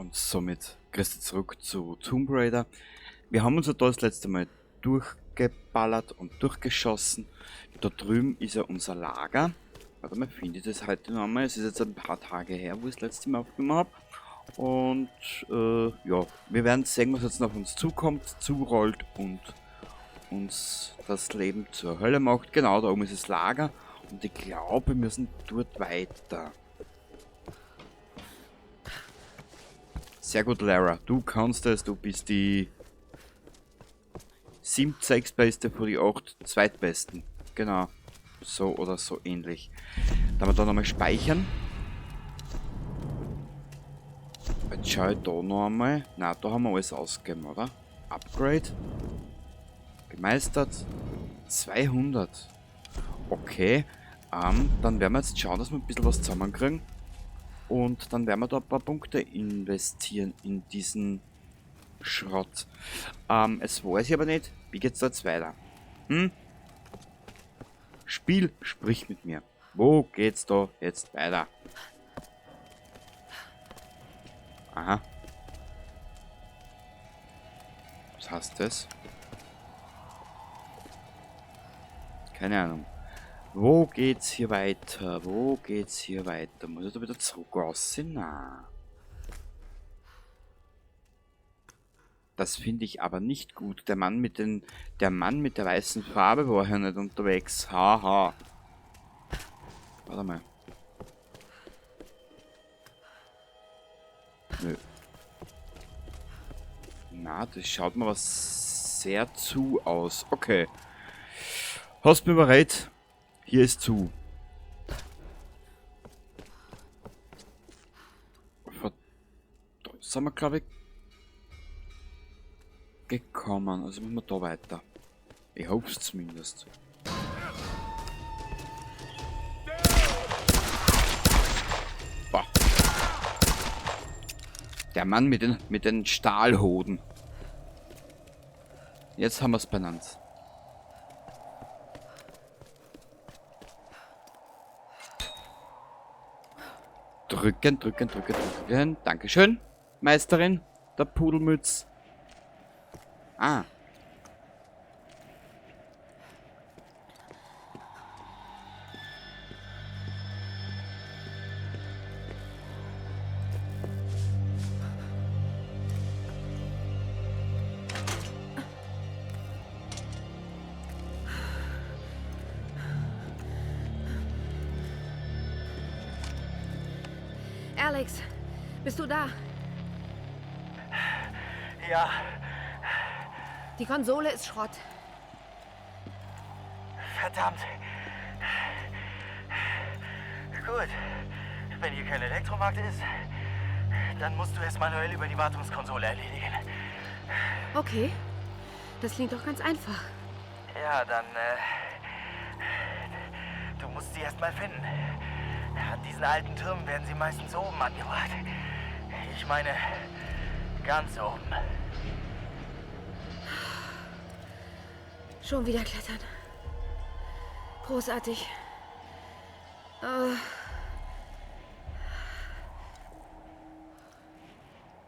Und somit grüß dich zurück zu Tomb Raider. Wir haben uns ja da das letzte Mal durchgeballert und durchgeschossen. Da drüben ist ja unser Lager. Warte mal, finde ich das heute noch einmal? Es ist jetzt ein paar Tage her, wo ich das letzte Mal aufgenommen habe. Und ja, wir werden sehen, was jetzt noch auf uns zukommt, zurollt und uns das Leben zur Hölle macht. Genau, da oben ist das Lager. Und ich glaube, wir müssen dort weiter. Sehr gut, Lara. Du kannst es. Du bist die 7-6-Beste von die 8 Zweitbesten. Genau. So oder so ähnlich. Dann wir da nochmal speichern. Jetzt schau ich da noch einmal. Na, da haben wir alles ausgegeben, oder? Upgrade. Gemeistert. 200. Okay. Dann werden wir jetzt schauen, dass wir ein bisschen was zusammenkriegen. Und dann werden wir da ein paar Punkte investieren in diesen Schrott. Es weiß ich aber nicht, wie geht's da jetzt weiter? Hm? Spiel, sprich mit mir. Wo geht's da jetzt weiter? Aha. Was heißt das? Keine Ahnung. Wo geht's hier weiter? Wo geht's hier weiter? Muss ich da wieder zurück raus? Na. Das finde ich aber nicht gut. Der Mann mit der weißen Farbe war ja nicht unterwegs. Haha. Warte mal. Nö. Na, das schaut mir was sehr zu aus. Okay. Hast mir bereit? Hier ist zu. Da sind wir, glaube ich, gekommen. Also müssen wir da weiter. Ich hoffe es zumindest. Boah. Der Mann mit den Stahlhoden. Jetzt haben wir's benannt. Drücken, drücken, drücken, drücken. Dankeschön, Meisterin der Pudelmütz. Ah. Alex, bist du da? Ja. Die Konsole ist Schrott. Verdammt. Gut. Wenn hier kein Elektromarkt ist, dann musst du es manuell über die Wartungskonsole erledigen. Okay. Das klingt doch ganz einfach. Ja, dann, du musst sie erst mal finden. An diesen alten Türmen werden sie meistens oben angebracht. Ich meine, ganz oben. Schon wieder klettern. Großartig. Oh.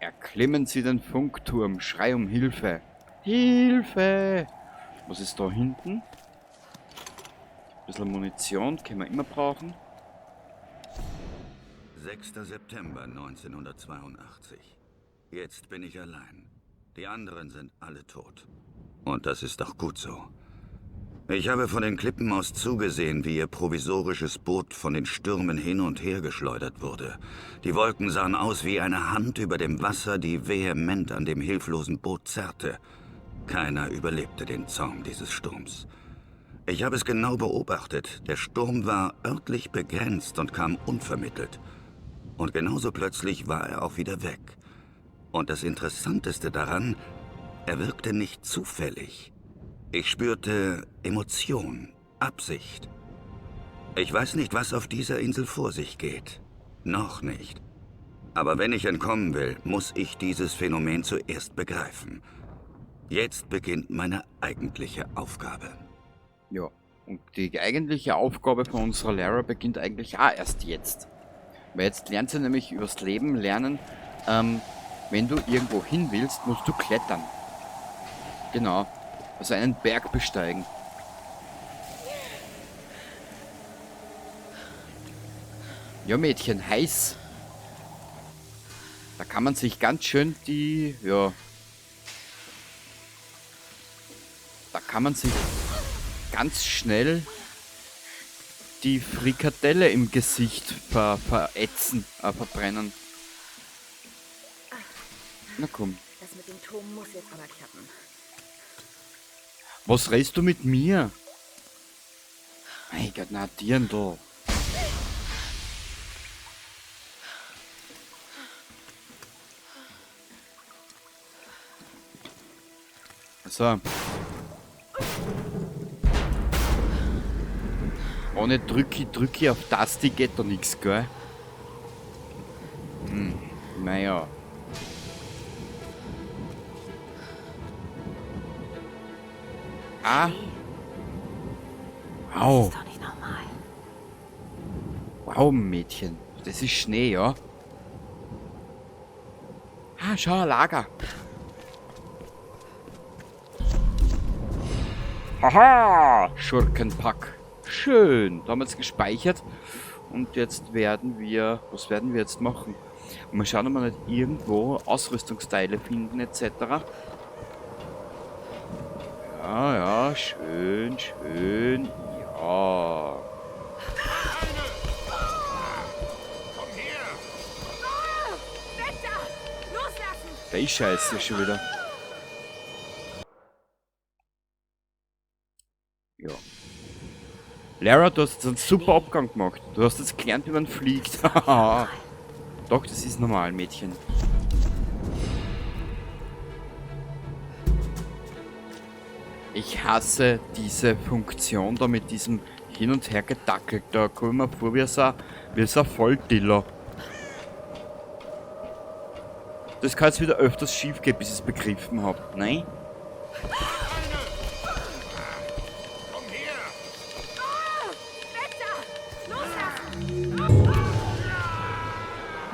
Erklimmen Sie den Funkturm. Schrei um Hilfe. Hilfe! Was ist da hinten? Ein bisschen Munition können wir immer brauchen. 6. September 1982. Jetzt bin ich allein. Die anderen sind alle tot. Und das ist auch gut so. Ich habe von den Klippen aus zugesehen, wie ihr provisorisches Boot von den Stürmen hin und her geschleudert wurde. Die Wolken sahen aus wie eine Hand über dem Wasser, die vehement an dem hilflosen Boot zerrte. Keiner überlebte den Zorn dieses Sturms. Ich habe es genau beobachtet. Der Sturm war örtlich begrenzt und kam unvermittelt. Und genauso plötzlich war er auch wieder weg. Und das Interessanteste daran, er wirkte nicht zufällig. Ich spürte Emotion, Absicht. Ich weiß nicht, was auf dieser Insel vor sich geht. Noch nicht. Aber wenn ich entkommen will, muss ich dieses Phänomen zuerst begreifen. Jetzt beginnt meine eigentliche Aufgabe. Ja, und die eigentliche Aufgabe von unserer Lara beginnt eigentlich auch erst jetzt. Weil jetzt lernt sie nämlich übers Leben lernen, Wenn du irgendwo hin willst, musst du klettern. Genau. Also einen Berg besteigen. Ja, Mädchen, heiß. Da kann man sich ganz schön die... Ja. Da kann man sich ganz schnell die Frikadelle im Gesicht verätzen, verbrennen. Na komm. Das mit dem Turm muss jetzt aber klappen. Was redest du mit mir? Mein Gott, na Dirndl. So. Ohne Drücki auf Taste geht da nichts, gell? Hm, naja. Ah. Wow. Das ist doch nicht normal. Wow, Mädchen. Das ist Schnee, ja? Ah, schau, ein Lager. Haha! Schurkenpack. Schön. Da haben wir jetzt gespeichert. Und jetzt werden wir... Was werden wir jetzt machen? Mal schauen, ob wir nicht irgendwo Ausrüstungsteile finden, etc. Ja, ja, schön, schön. Ja. Der ist scheiße schon wieder. Ja. Lara, du hast jetzt einen super Abgang gemacht. Du hast jetzt gelernt, wie man fliegt. Doch, das ist normal, Mädchen. Ich hasse diese Funktion da mit diesem Hin- und Hergedackelt. Da komme ich mir vor, wie so ein Volldiller. Das kann jetzt wieder öfters schief gehen, bis ich es begriffen hab. Nein?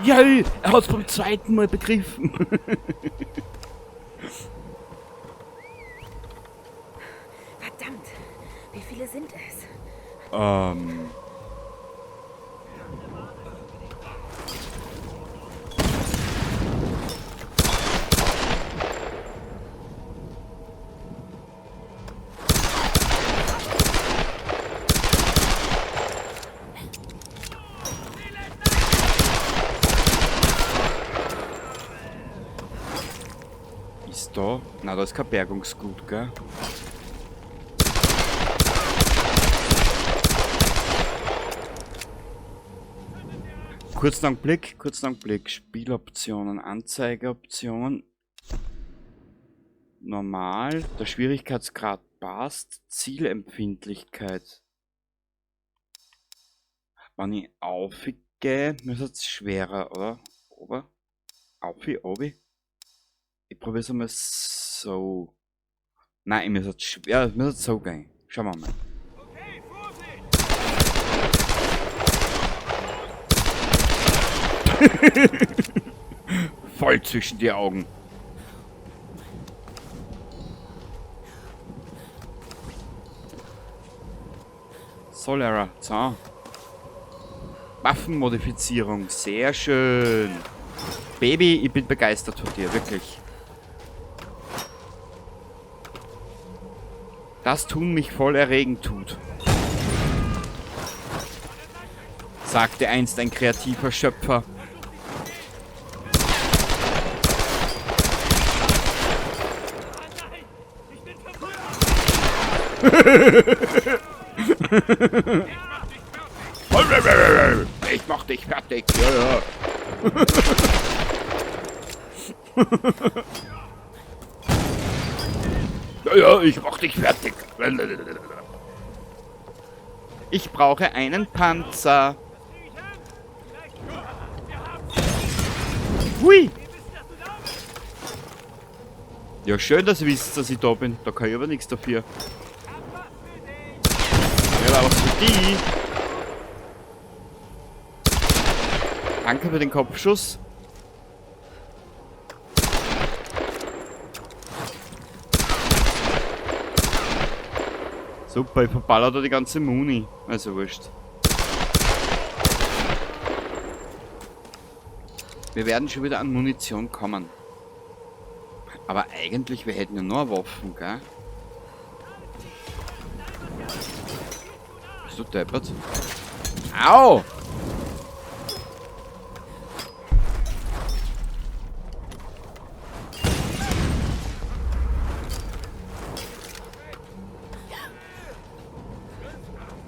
Ja, er hat's beim zweiten Mal begriffen. Verdammt, wie viele sind es? Ist da? Na, da ist kein Bergungsgut, gell? Kurzen Augenblick, kurzen Augenblick. Spieloptionen, Anzeigeoptionen. Normal, der Schwierigkeitsgrad passt. Zielempfindlichkeit. Wenn ich aufgehe, müsste es schwerer, oder? Ober? Aufi, obi? Ich probiere es einmal so. Nein, mir ist es schwer. Mir ist es so geil. Schauen wir mal. Okay, Vorsicht! Voll zwischen die Augen. So, Lara, so. Waffenmodifizierung, sehr schön. Baby, ich bin begeistert von dir, wirklich. Das tun mich voll erregen tut. Sagte einst ein kreativer Schöpfer. Ich mach dich fertig. Ja, ja. Ja, ja, ich mach dich fertig. Ich brauche einen Panzer. Hui. Ja, schön, dass ihr wisst, dass ich da bin. Da kann ich aber nichts dafür. Ja, aber was für die. Danke für den Kopfschuss. Super, ich verballer da die ganze Muni. Also wurscht. Wir werden schon wieder an Munition kommen. Aber eigentlich, wir hätten ja nur Waffen, gell? Bist du deppert? Au!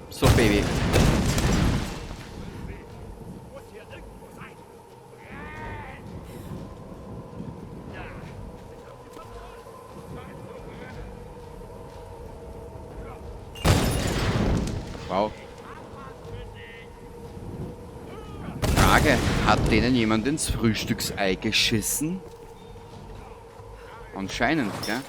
So, Baby. Wow. Frage, hat denen jemand ins Frühstücksei geschissen? Anscheinend, gell?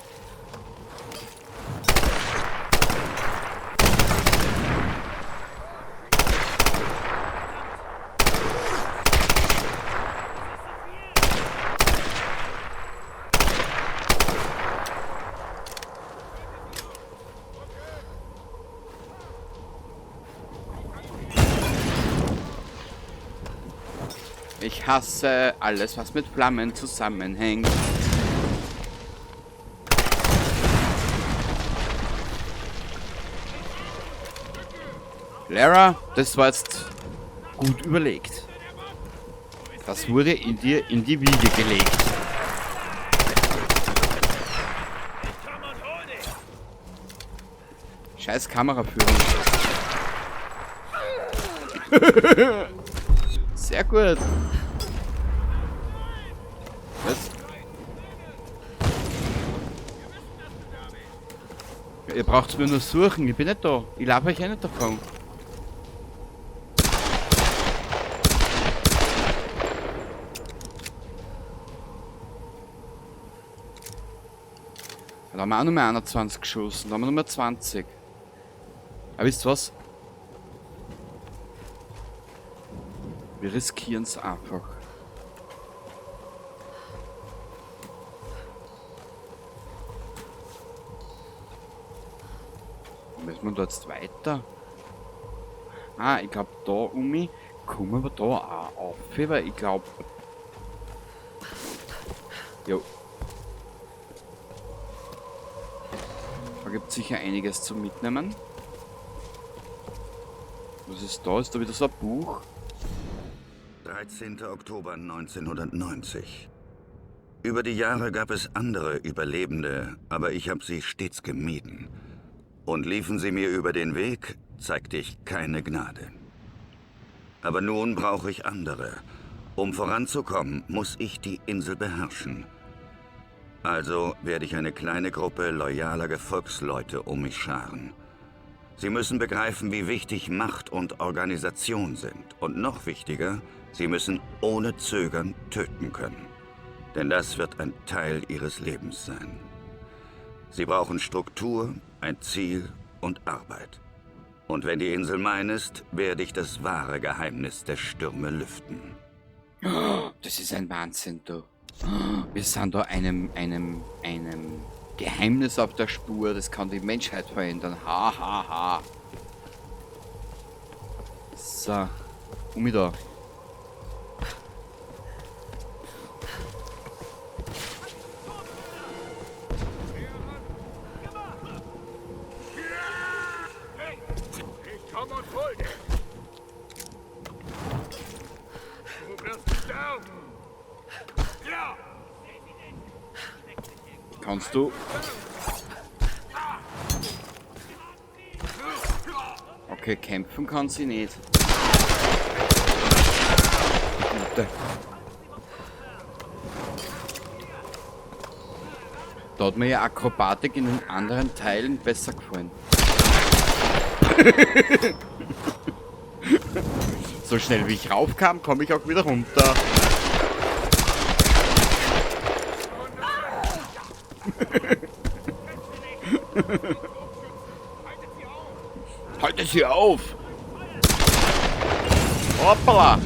Ich hasse alles, was mit Flammen zusammenhängt. Lara, das war jetzt gut überlegt. Das wurde in dir in die Wiege gelegt. Scheiß Kameraführung. Sehr gut. Was? Ja, ihr braucht's mir nur suchen, ich bin nicht da. Ich laufe euch eh nicht davon. Da haben wir auch nur mehr 21 geschossen, da haben wir nur mehr 20. Aber wisst ihr was? Wir riskieren's einfach. Müssen wir da jetzt weiter? Ah, ich glaub, da um mich kommen wir da auch auf, weil ich glaub... Jo. Da gibt's sicher einiges zum Mitnehmen. Was ist da? Ist da wieder so ein Buch? 13. Oktober 1990. Über die Jahre gab es andere Überlebende, aber ich habe sie stets gemieden. Und liefen sie mir über den Weg, zeigte ich keine Gnade. Aber nun brauche ich andere. Um voranzukommen, muss ich die Insel beherrschen. Also werde ich eine kleine Gruppe loyaler Gefolgsleute um mich scharen. Sie müssen begreifen, wie wichtig Macht und Organisation sind. Und noch wichtiger, sie müssen ohne Zögern töten können. Denn das wird ein Teil ihres Lebens sein. Sie brauchen Struktur, ein Ziel und Arbeit. Und wenn die Insel mein ist, werde ich das wahre Geheimnis der Stürme lüften. Das ist ein Wahnsinn, du. Wir sind da einem Geheimnis auf der Spur, das kann die Menschheit verändern. Ha, ha, ha. So, um mich da. Ich komm und hol dich. Du wirst sterben. Ja. Kannst du? Okay, kämpfen kann sie nicht. Gute. Da hat mir ja Akrobatik in den anderen Teilen besser gefallen. So schnell wie ich raufkam, komme ich auch wieder runter. Haltet sie auf! Hoppala!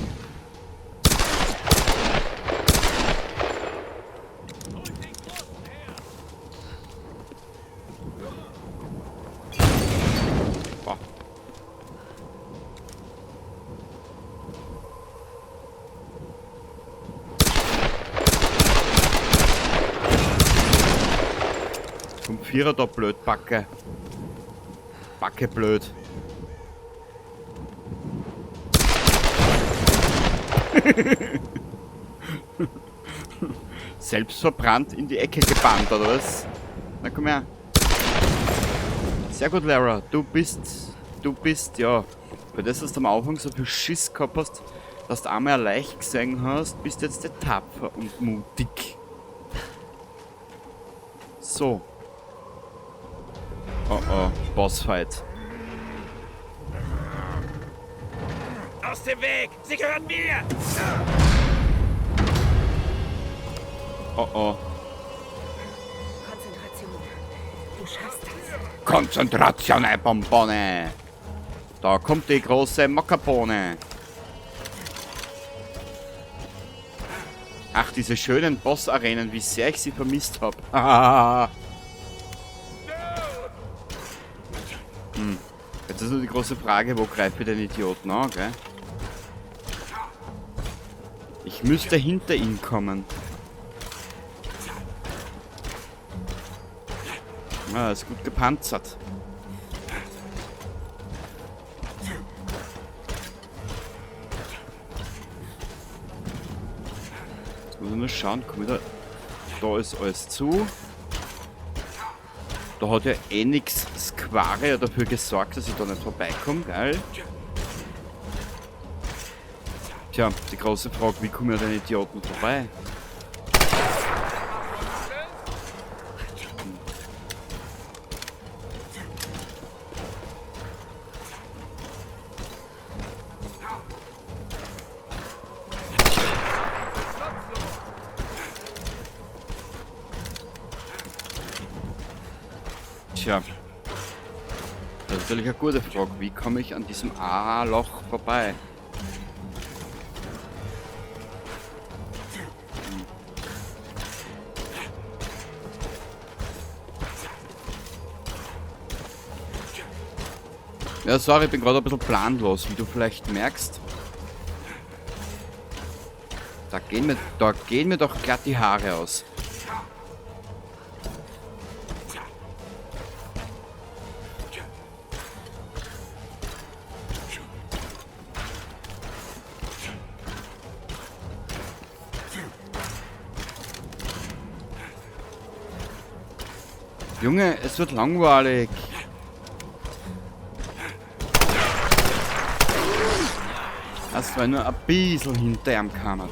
Vierer da blöd backe. Backe blöd. Selbst verbrannt in die Ecke gebannt, oder was? Na komm her. Sehr gut, Lara. Du bist, ja. Für das, dass du am Anfang so viel Schiss gehabt hast, dass du einmal leicht gesehen hast, bist jetzt der tapfer und mutig. So. Oh oh, Bossfight. Aus dem Weg! Sie gehört mir! Oh oh. Konzentration. Du schaffst das. Konzentration, Bonbonne! Da kommt die große Mockerbohne. Ach, diese schönen Boss-Arenen, wie sehr ich sie vermisst habe. Hm. Jetzt ist nur die große Frage, wo greife ich den Idioten an, gell? Ich müsste hinter ihn kommen. Ah, ist gut gepanzert. Jetzt muss ich nur schauen, komm wieder. Da ist alles zu. Da hat ja eh nix Square ja dafür gesorgt, dass ich da nicht vorbeikomme, geil. Tja, die große Frage, wie komme ich an den Idioten vorbei? Tja, das ist natürlich eine gute Frage. Wie komme ich an diesem A-Loch vorbei? Ja, sorry, ich bin gerade ein bisschen planlos, wie du vielleicht merkst. Da gehen mir doch glatt die Haare aus. Junge, es wird langweilig. Das war nur ein bisschen hinter ihm kam.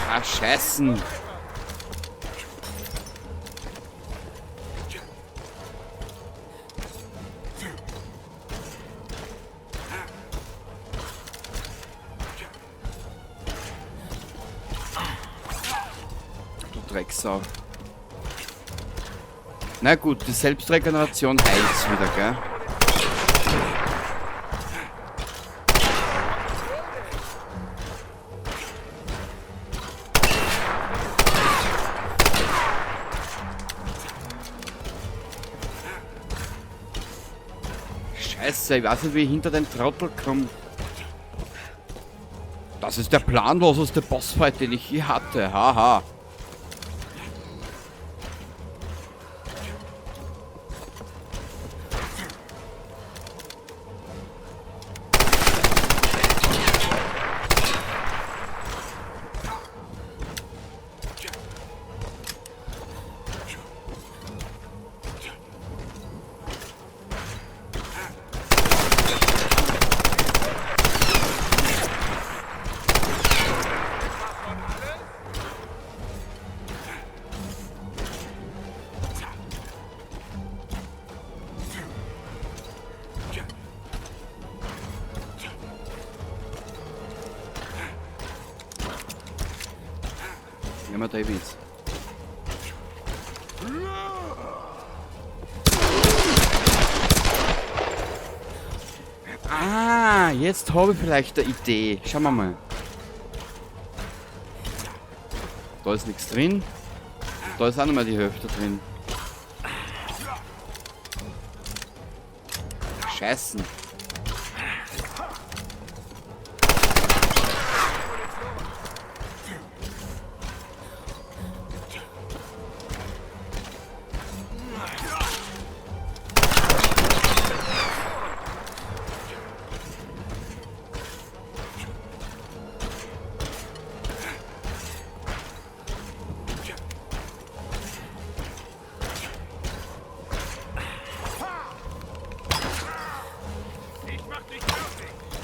Ah, Scheißen. Drecksau. Na gut, die Selbstregeneration heilt's wieder, gell? Scheiße, ich weiß nicht, wie ich hinter den Trottel komme. Das ist der planloseste Bossfight, den ich je hatte. Haha. Davies. Ah, jetzt habe ich vielleicht eine Idee. Schauen wir mal. Da ist nichts drin. Da ist auch nochmal die Hälfte drin. Scheißen.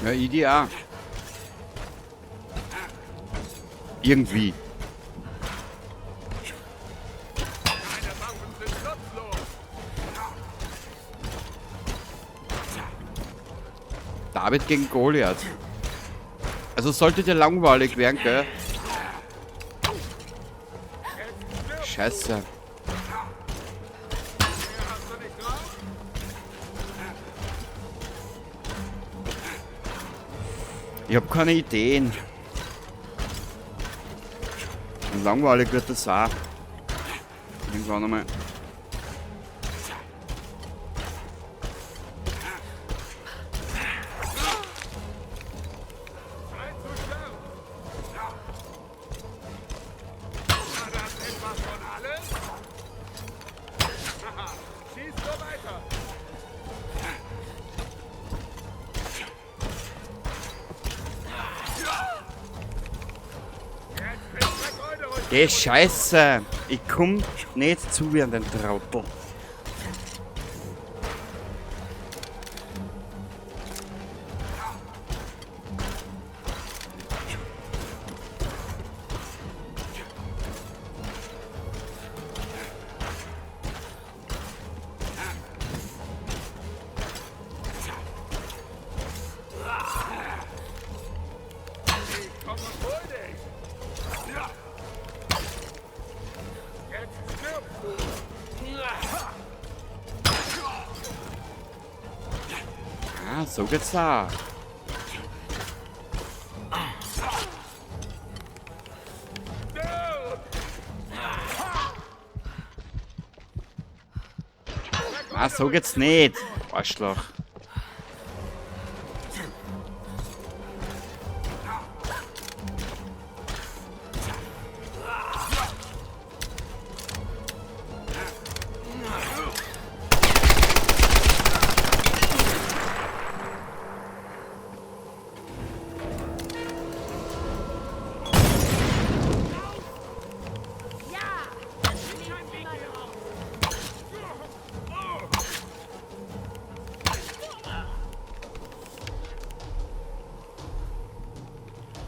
Ja, ideal. Irgendwie. David gegen Goliath. Also sollte dir langweilig werden, gell? Scheiße. Ich hab keine Ideen. Und langweilig wird das auch. Irgendwann einmal. Geh Scheiße! Ich komm nicht zu wie an den Trottel. Ah, so geht's da. Ah, so geht's nicht. Arschloch.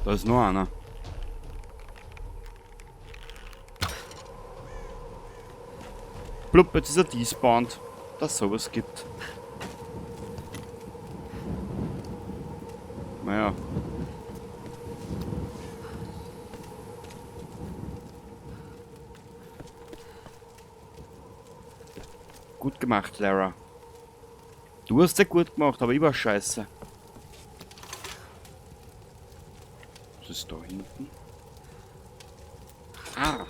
Da ist noch einer. Blub, jetzt ist er despawned. Dass es sowas gibt. Naja. Gut gemacht, Lara. Du hast ja gut gemacht, aber ich war scheiße. Was ist da hinten? Ah!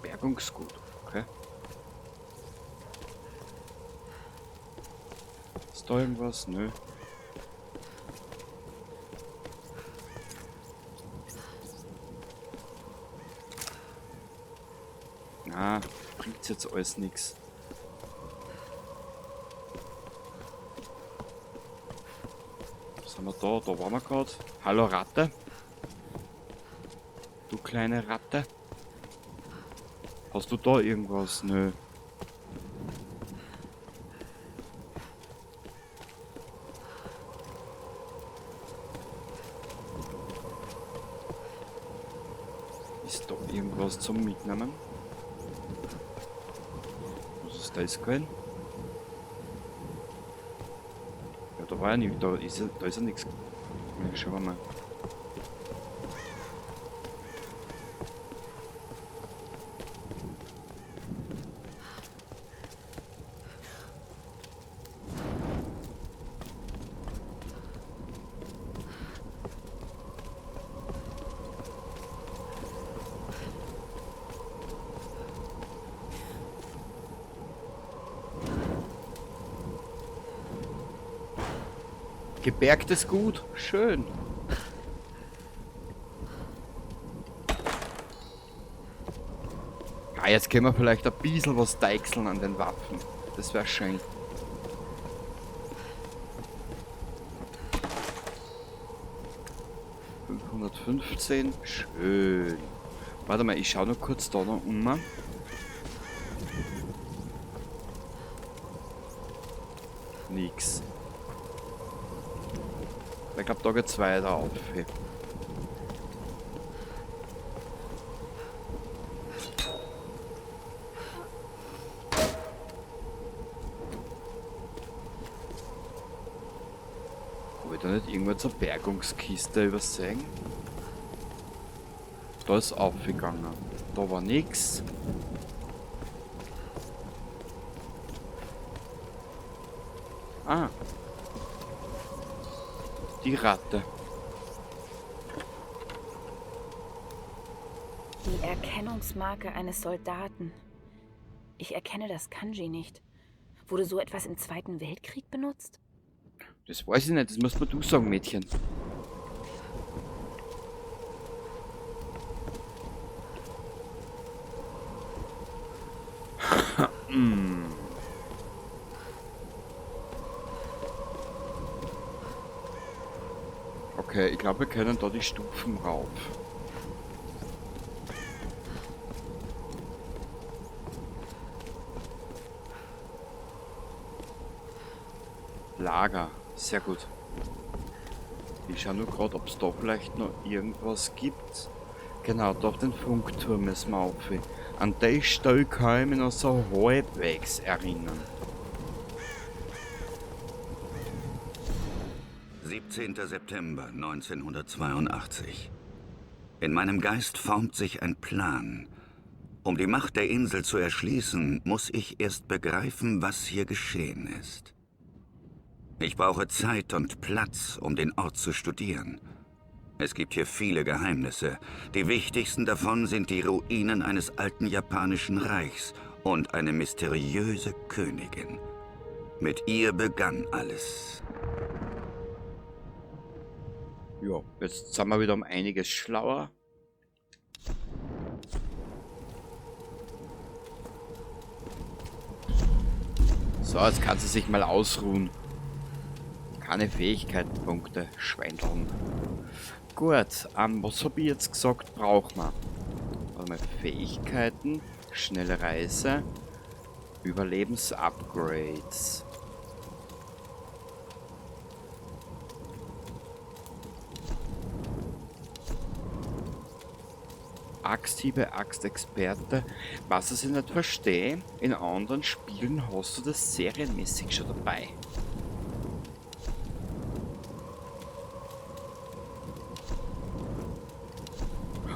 Bergungsgut, okay. Ist da irgendwas? Nö. Na, bringt's jetzt alles nix. Was haben wir da? Da waren wir gerade. Hallo Ratte. Du kleine Ratte. Hast du da irgendwas? Nö. Ist da irgendwas zum Mitnehmen? Was ist das gewesen? Ja, da war ja nichts, da ist ja nichts. Ja, schauen wir mal. Gebergtes Gut. Schön. Ah, jetzt können wir vielleicht ein bisschen was deichseln an den Waffen. Das wäre schön. 515. Schön. Warte mal, ich schaue noch kurz da noch um. Nix. Ich glaube, da geht's weiter auf. Habe ich da nicht irgendwo zur Bergungskiste übersehen? Da ist aufgegangen. Da war nix. Ah. Die Ratte. Die Erkennungsmarke eines Soldaten. Ich erkenne das Kanji nicht. Wurde so etwas im Zweiten Weltkrieg benutzt? Das weiß ich nicht, das musst mir du sagen, Mädchen. Okay, ich glaube, wir können da die Stufen rauf. Lager, sehr gut. Ich schaue nur gerade, ob es da vielleicht noch irgendwas gibt. Genau, da auf den Funkturm müssen wir auf. An der Stelle kann ich mich noch so halbwegs erinnern. 17. September 1982. In meinem Geist formt sich ein Plan. Um die Macht der Insel zu erschließen, muss ich erst begreifen, was hier geschehen ist. Ich brauche Zeit und Platz, um den Ort zu studieren. Es gibt hier viele Geheimnisse. Die wichtigsten davon sind die Ruinen eines alten japanischen Reichs und eine mysteriöse Königin. Mit ihr begann alles. Ja, jetzt sind wir wieder um einiges schlauer. So, jetzt kann sie sich mal ausruhen. Keine Fähigkeitenpunkte, Schweindeln. Gut, was hab ich jetzt gesagt, braucht man? Warte mal, Fähigkeiten, schnelle Reise, Überlebensupgrades. Axthiebe, Axtexperte. Was ich nicht verstehe, in anderen Spielen hast du das serienmäßig schon dabei.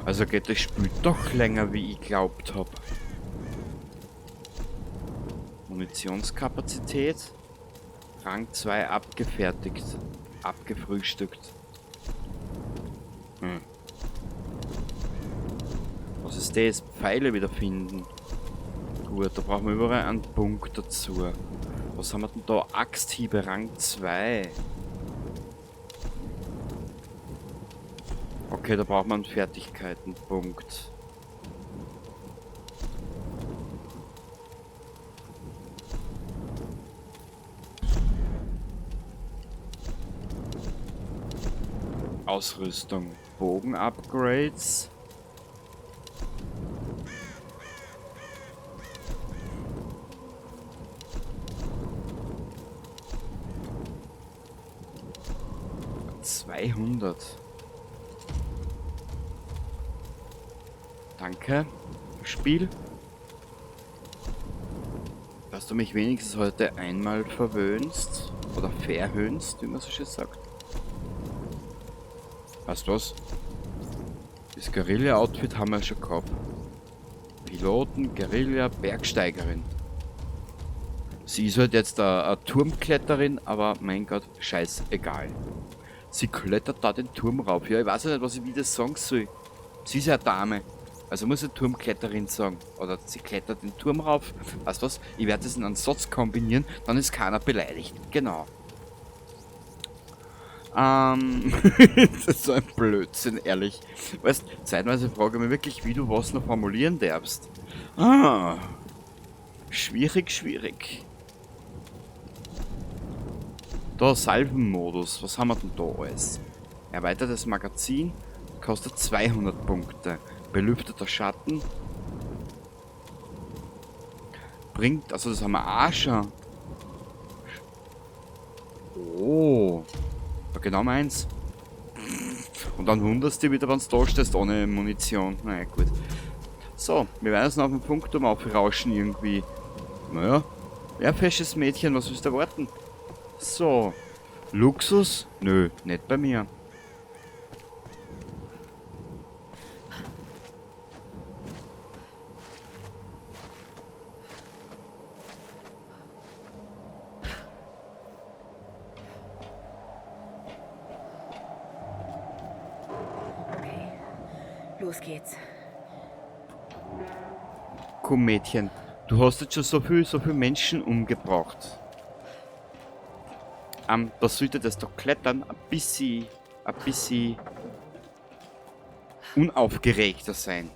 Also geht das Spiel doch länger, wie ich glaubt hab. Munitionskapazität. Rang 2 abgefertigt. Abgefrühstückt. Was ist das? Pfeile wiederfinden. Gut, da brauchen wir überall einen Punkt dazu. Was haben wir denn da? Axthiebe Rang 2. Okay, da braucht man einen Fertigkeitenpunkt. Ausrüstung. Bogen-Upgrades. 200. Danke, Spiel. Dass du mich wenigstens heute einmal verwöhnst. Oder verhöhnst, wie man so schön sagt. Weißt du was? Das Guerilla-Outfit haben wir schon gehabt. Piloten, Guerilla, Bergsteigerin. Sie ist halt jetzt eine Turmkletterin, aber mein Gott, scheißegal. Sie klettert da den Turm rauf. Ja, ich weiß ja nicht, was ich wieder sagen soll. Sie ist ja eine Dame. Also muss eine Turmkletterin sagen. Oder sie klettert den Turm rauf. Weißt du was? Ich werde das in einen Satz kombinieren, dann ist keiner beleidigt. Genau. Das ist so ein Blödsinn, ehrlich. Weißt, zeitweise frage ich mich wirklich, wie du was noch formulieren darfst. Ah. Schwierig, schwierig. Da, Salvenmodus. Was haben wir denn da alles? Erweitertes Magazin kostet 200 Punkte. Belüfteter Schatten. Bringt, also das haben wir auch schon. Oh. Ja, genau meins. Und dann wunderst du dich wieder, wenn du da stehst, ohne Munition. Naja, gut. So, wir werden uns noch auf dem Funkturm aufrauschen irgendwie. Naja. Ja, fesches Mädchen, was willst du erwarten? So. Luxus? Nö, nicht bei mir. Okay, los geht's. Komm, Mädchen, du hast jetzt schon so viel Menschen umgebracht. Da sollte das doch klettern ein bisschen unaufgeregter sein.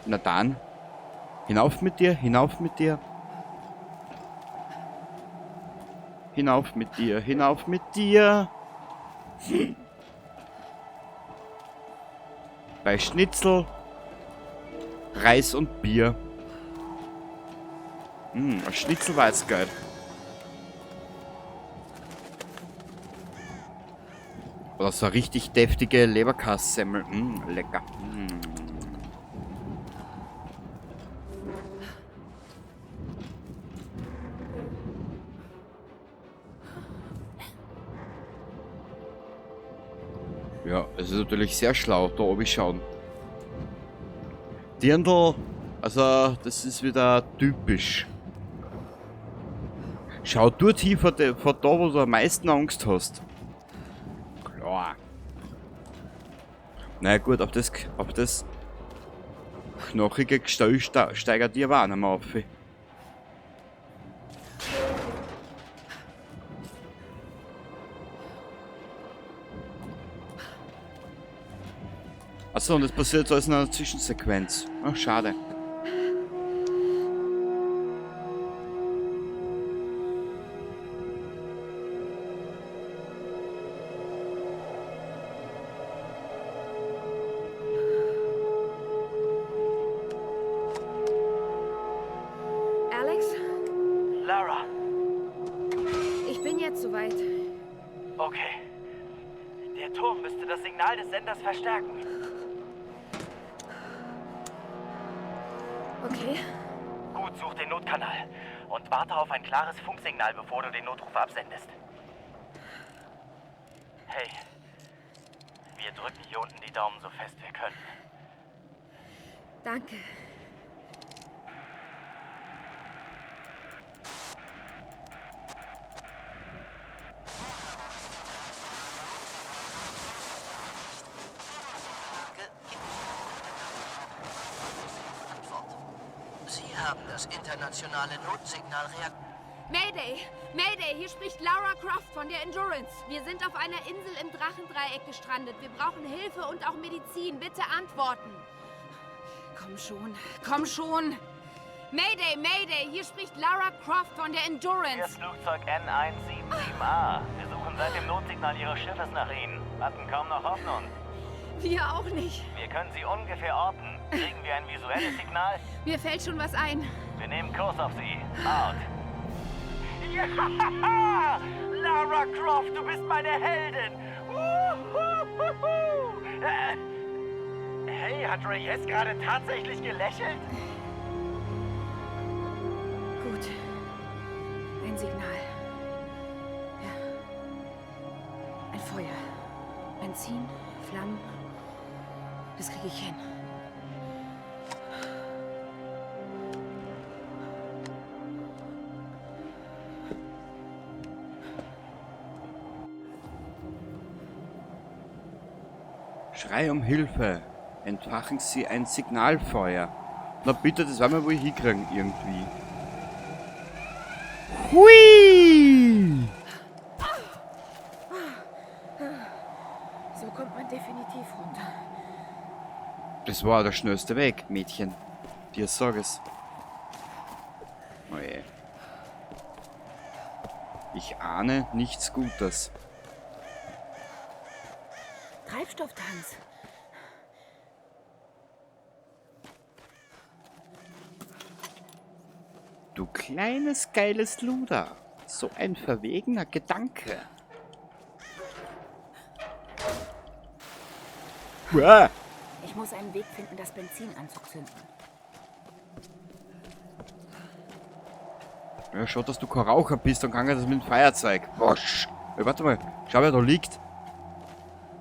Na dann, hinauf mit dir, hinauf mit dir. Hinauf mit dir, hinauf mit dir. Bei Schnitzel, Reis und Bier. Ein Schnitzel war jetzt geil. Oder so eine richtig deftige Leberkassemmel. Lecker. Ja, es ist natürlich sehr schlau, da oben schauen. Dirndl, also das ist wieder typisch. Schau du tiefer vor da, wo du am meisten Angst hast. Klar. Na gut, auf das knochige Gestell steigert die aber auch nicht mehr auf. Achso, und das passiert jetzt alles in einer Zwischensequenz. Ach, schade. Alex? Lara. Ich bin jetzt soweit. Okay. Der Turm müsste das Signal des Senders verstärken. Okay. Gut, such den Notkanal und warte auf ein klares Funksignal, bevor du den Notruf absendest. Hey, wir drücken hier unten die Daumen so fest wir können. Danke. Sie haben das internationale Notsignal reagiert. Mayday! Mayday! Hier spricht Lara Croft von der Endurance. Wir sind auf einer Insel im Drachendreieck gestrandet. Wir brauchen Hilfe und auch Medizin. Bitte antworten. Komm schon, komm schon! Mayday! Mayday! Hier spricht Lara Croft von der Endurance. Hier ist Flugzeug N177A. Wir suchen seit dem Notsignal Ihres Schiffes nach Ihnen. Hatten kaum noch Hoffnung. Wir auch nicht. Wir können Sie ungefähr orten. Kriegen wir ein visuelles Signal? Mir fällt schon was ein. Wir nehmen Kurs auf Sie. Out. Ja! Lara Croft, du bist meine Heldin! Hey, hat Reyes gerade tatsächlich gelächelt? Gut. Ein Signal. Ja. Ein Feuer. Benzin, Flammen. Das kriege ich hin. Schrei um Hilfe. Entfachen Sie ein Signalfeuer. Na bitte, das werden wir wohl hinkriegen irgendwie. Hui! So kommt man definitiv runter. Das war der schnellste Weg, Mädchen. Dir sag es. Oh je. Ich ahne nichts Gutes. Treibstofftanks. Du kleines, geiles Luder. So ein verwegener Gedanke. Uah. Ich muss einen Weg finden, das Benzin anzuzünden. Ja, schau, dass du kein Raucher bist, dann kann ich das mit dem Feuerzeug. Wosch. Ey, warte mal, schau, wer da liegt.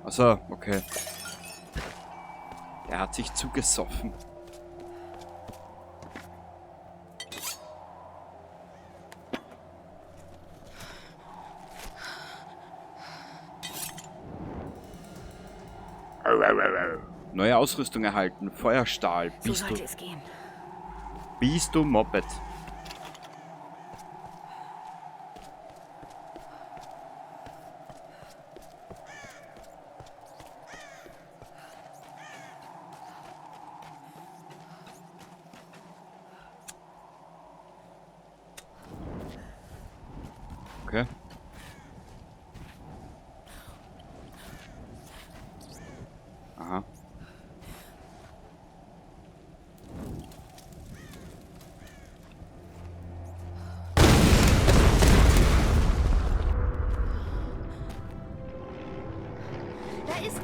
Achso, okay. Der hat sich zugesoffen. Neue Ausrüstung erhalten. Feuerstahl. So Bist du, sollte es gehen. bist du Moped? Okay. Aha. Da ist es.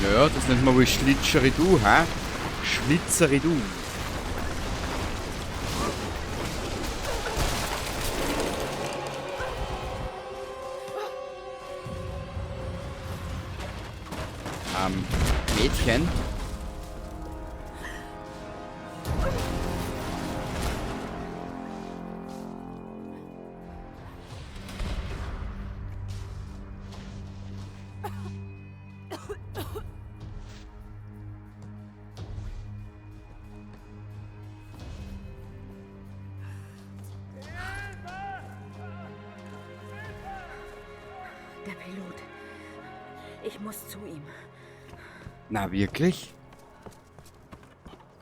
Ja, das nennt man wohl Schlitscheridu, hä? Schlitzeridu. Mädchen. Der Pilot. Ich muss zu ihm. Na, wirklich?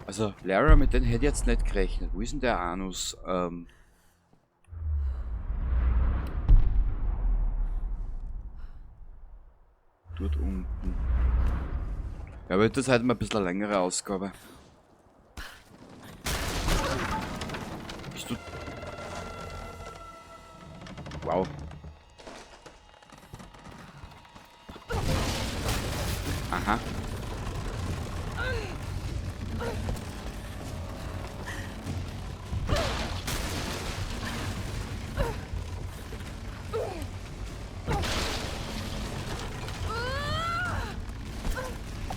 Also, Lara, mit denen hätte ich jetzt nicht gerechnet. Wo ist denn der Anus? Dort unten. Ja, aber das ist halt mal ein bisschen eine längere Ausgabe. Bist du... Wow. Aha.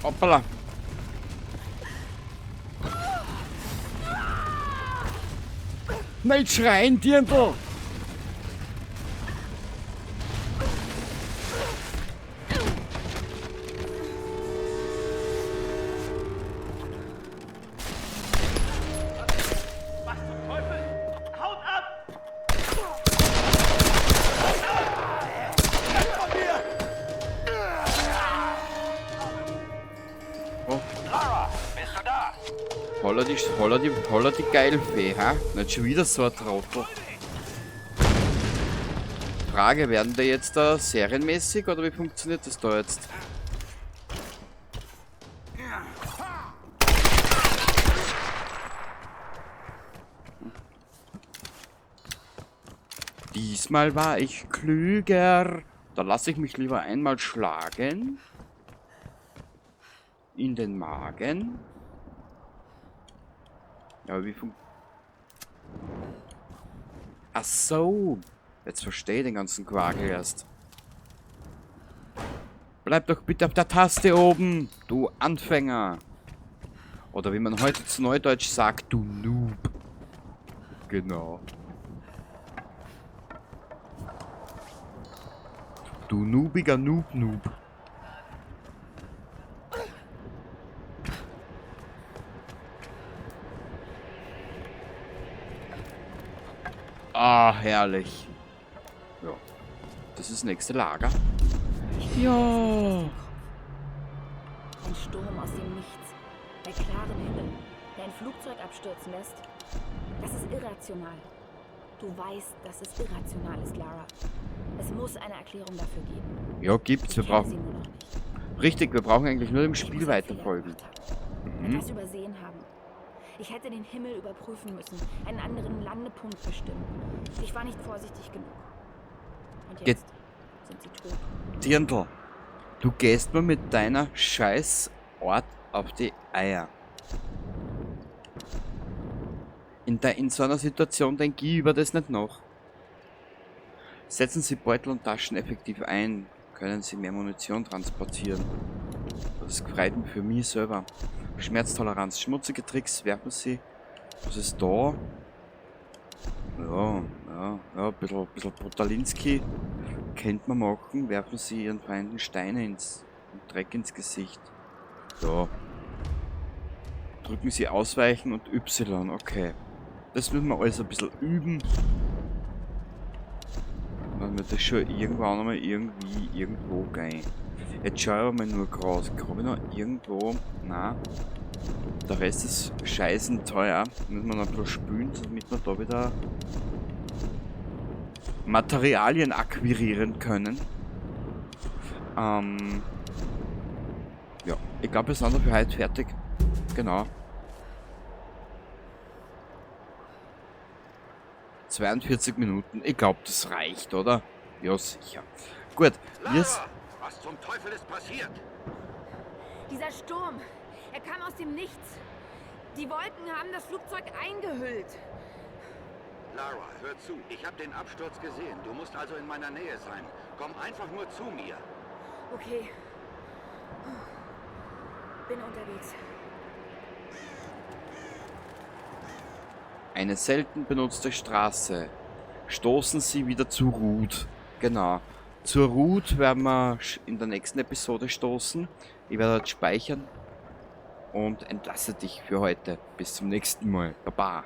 Hoppala. Nicht schreien, Dirndl! Was zum Teufel? Haut ab! Weg von mir! Oh. Lara, bist du da? Holla die Geilfee, ha? Nicht schon wieder so ein Trottel. Frage, werden die jetzt da serienmäßig oder wie funktioniert das da jetzt? Diesmal war ich klüger. Da lasse ich mich lieber einmal schlagen. In den Magen. Ja, aber wie Ach so. Jetzt verstehe ich den ganzen Quark erst. Bleib doch bitte auf der Taste oben, du Anfänger. Oder wie man heute zu Neudeutsch sagt, du Noob. Genau. Du noobiger Noob-Noob. Ah, herrlich. Ja. Das ist das nächste Lager. Ja. Ein Sturm aus dem Nichts. Bei klarem Himmel, der ein Flugzeug abstürzen lässt. Das ist irrational. Du weißt, dass es irrational ist, Lara. Es muss eine Erklärung dafür geben. Ja, gibt's. Wir Ich kenne brauchen sie nur noch nicht. Richtig, wir brauchen eigentlich nur dem Ich Spiel muss einen Fehler weiterfolgen. gemacht haben. Etwas übersehen haben. Ich hätte den Himmel überprüfen müssen, einen anderen Landepunkt bestimmen. Ich war nicht vorsichtig genug. Und jetzt sind sie tot. Dirndl, du gehst mir mit deiner scheiß Art auf die Eier. In so einer Situation denke ich über das nicht nach. Setzen Sie Beutel und Taschen effektiv ein, können Sie mehr Munition transportieren. Das freut mich für mich selber. Schmerztoleranz, schmutzige Tricks werfen Sie. Was ist da? Ja, ja, ja, ein bisschen Brutalinski. Kennt man machen, werfen Sie Ihren Feinden Steine und Dreck ins Gesicht. Ja. Drücken Sie Ausweichen und Y, okay. Das müssen wir alles ein bisschen üben. Und dann wird das schon irgendwann einmal irgendwo gehen. Jetzt schau ich aber mal nur groß. Komm ich noch irgendwo? Na. Der Rest ist scheißen teuer. Müssen wir noch ein bisschen spülen, damit wir da wieder Materialien akquirieren können. Ja, ich glaub, wir sind dafür heute fertig. Genau. 42 Minuten. Ich glaub, das reicht, oder? Ja, sicher. Gut. Lara, was zum Teufel ist passiert? Dieser Sturm, er kam aus dem Nichts. Die Wolken haben das Flugzeug eingehüllt. Lara, hör zu. Ich hab den Absturz gesehen. Du musst also in meiner Nähe sein. Komm einfach nur zu mir. Okay. Bin unterwegs. Eine selten benutzte Straße. Stoßen Sie wieder zu Ruth. Genau. Zur Ruth werden wir in der nächsten Episode stoßen. Ich werde jetzt speichern und entlasse dich für heute. Bis zum nächsten Mal. Baba.